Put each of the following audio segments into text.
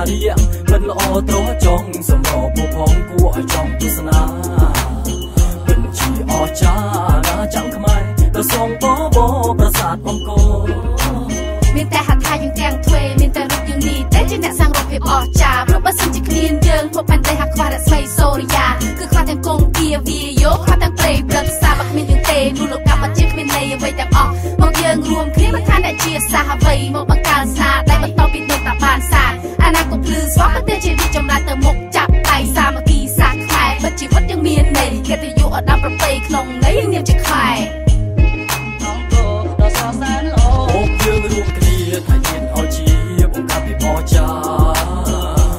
រិយៈមិនល្អត្រចង់សម្របផងគួរឲ្យចង់ទស្សនាពិតជាអស្ចារ្យណាចាំងខ្មែរដល់សងបបប្រាសាទអង្គរមានតែហដ្ឋាយើងទាំងទ្វេមានតែរូបយើងនេះតែជាអ្នកសាងរូបភាពអស្ចារ្យព្រោះបើសិនជាគ្មានយើងភពផែនដីហាក់ខ្វះរស្មីសូរិយាគឺខ្វះទាំងគង្គាវាយោខ្វះទាំងព្រៃព្រឹក្សាបើគ្មានយើងទេនោះលោកកម្ពុជាគ្មានន័យអ្វីទាំងអស់មកយើងរួមគ្នាមិនថាអ្នកជាសាសអ្វីមកបង្កើនស្នាដៃបន្តពីដូនតាបានសាអនាគតភ្លឺស្វាងប្រទេសជារីកចម្រើនទៅមុខចាប់ដៃសាមគ្គីសាសខ្មែរបិទជីវិតយើងមានន័យកិត្តិយសឧត្តមប្រពៃក្នុងន័យយើងនាមជាខ្មែរអង្គរដ៏ស្រស់សែនល្អមកយើងរួមគ្នាថាជាតិឲ្យជាបង្កើតពីអស្ចារ្យ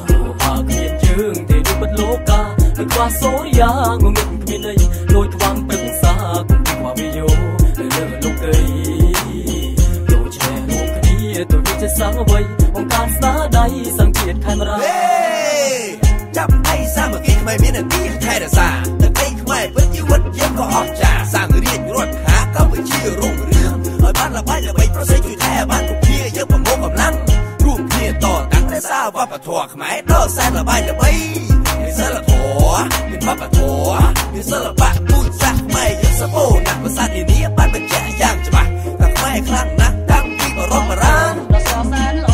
ព្រោះបើគ្មានយើងទេដូចបិទលោកានឹងខ្វះសូរិយាងងឹតគ្មានន័យដោយខ្វាំងព្រឹក្សាគុំខ្វះវិយោនៅលើលោកីដូច្នេះរួមគ្នាទៅវាជាសាំងអ្វីបង្កើតស្នាដៃសង្ជាតិខេមរាចាប់ដៃសាមគ្គីខ្មែរមាននទីថែរក្សាទឹកដីខ្មែរពិតជីវិតយើងក៏អស្ចារ្យសាងរាជរដ្ឋាកម្ពុជារុងរឿងឲ្យបានល្បីល្បីប្រសិទ្ធជួយថែបានគ្រប់គ្នាយើងប្រមូលកម្លាំងរួមគ្នាតតាំងរក្សាវប្បធម៌ខ្មែរដ៏សែនល្បីល្បីមានសិលធម៌មានវប្បធម៌មានសិល្បៈពូជសាសន៍ខ្មែរយើងសម្បូរណាស់ភាសានានាបានបញ្ជាក់យ៉ាងច្បាស់ថាខ្មែរខ្លាំងណាស់តាំងពីបរមរាដ៏ស្រស់សែនល្អ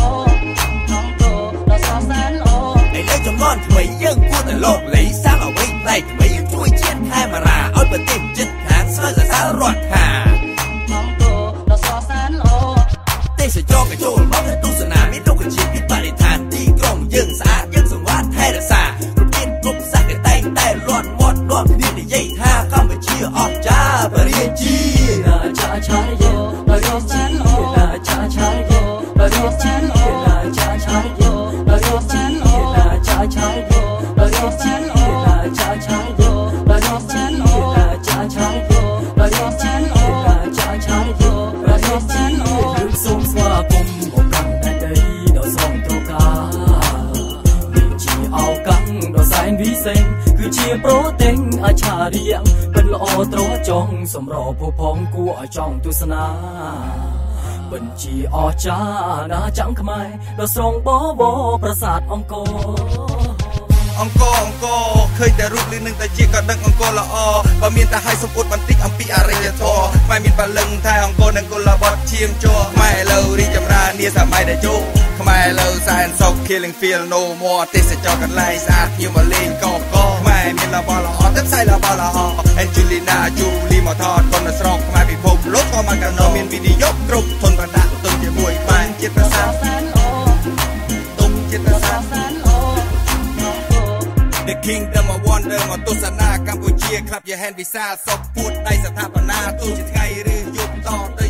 អង្គរដ៏ស្រស់សែនល្អឥឡូវចំនួនថ្មីយើងគួរតែលោកលៃសាងអ្វីប្លែកថ្មីជួយជាតិខេមរាឲ្យប្រទេសជិតខាងស្មើសរសើររដ្ឋាអង្គរដ៏ស្រស់សែនល្អទេសចរក៏ចូលមកទស្សនាមានរុក្ខជាតិមានបរិស្ថានទីក្រុងយើងស្អាតយើងសង្វាតថែរក្សាគ្រប់ជាតិគ្រប់សាសន៍គេតែងតែលាន់មាត់នាំគ្នានិយាយថាកម្ពុជាអស្ចារ្យបរិជាណាចាឆាយដ៏ស្រស់សែនល្អណាចាឆាយដ៏ស្រស់សែនល្អណាចាឆាយដ៏ស្រស់សែនល្អណាចាឆាយដ៏ស្រស់សែនល្អណាចាឆាយដ៏ស្រស់សែនល្អណាចាឆាយដ៏ស្រស់សែនល្អណាចាឆាយដ៏ស្រស់សែនល្អយើងសូមស្វាគមន៍មកកាន់ដែនដីដ៏ស្រស់ត្រកានេះជាឱកាសដ៏សែនវិសេសគឺជាប្រទេសអច្ឆរិយៈពិតល្អត្រចង់សម្របផងគួរឲ្យចង់ទស្សនាពិតជាអស្ចារ្យណាចាំងខ្មែរដ៏ស្រង់បបប្រាសាទអង្គរអង្គរអង្គរឃើញតែរូបលឺនឹងតែជាក៏ដឹងអង្គរល្អបើមានតែឲ្យសំអួតបន្តិចអំពីអរិយធម៌ខ្មែរមានបលឹងថែអង្គរនិងគុលបុត្រឈាមជ័រខ្មែរលើរីចម្រើននាសម័យដែលជោខ្មែរលើសែនសុខ Killing Field no more ទេសចរកន្លែងស្អាតភ្ញៀវមកលេងកកខ្មែរមានរបស់ល្អទៅផ្សាយរបស់ល្អ Angelina Jolie មកថតកូនស្រុកខ្មែរពិភពលោកក៏មកកណោមានវីដេអូគ្រប់ធនប្រដាក់ទុនជាមួយខ្មែរជាតិប្រាសាទទុំជាតិប្រាសាទ The Kingdom of Wonder មកទស្សនាកម្ពុជា Clap your hand វិសាលសុខពួតដៃស្ថាបនាទោះជាថ្ងៃឬយប់តទៅ